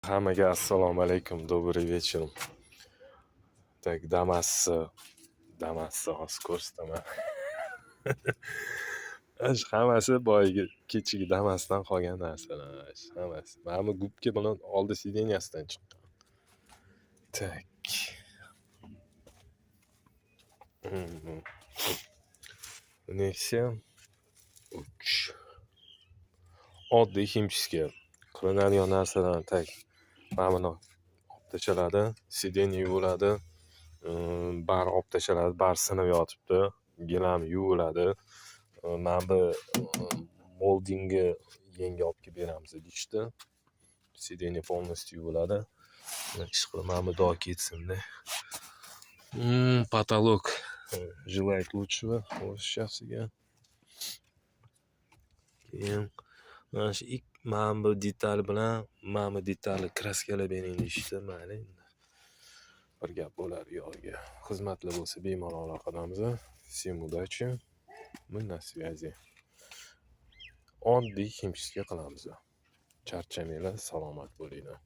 Hammaga assalomu alaykum, добрый вечер. Так, Damasni hozir ko'rsataman. Shu hammasi boyagi kechagi Damasdan qolgan narsalar, shu hammasi. Mana bu губка bilan oldi сиденья sidan chiqqan. Так. Nexia 3. Oddiy химчистка. Qilinadigan narsalar, так, mana buni olib tashaladi, сиденье yuviladi, bari olib tashaladi, bari sinib yotibdi, gilam yuviladi. Mana bu moldingni yangi olib kelib beramiz deyishdi. Сиденье полностью yuviladi. Ishqilib, mana bu dog' ketsin-da. Потолок желает лучшего o'zchasiga. Keyin mana shu mana bu detal bilan mana bu detalni kraskalab bering deyishdi. Mayli endi. Bir gap bo'lar u yog'iga. Xizmatlar bo'lsa, bemalol aloqadamiz. Всем удачи. Мы на связи. Oddiy химчистка qilamiz. Charchamanglar, salomat bo'linglar.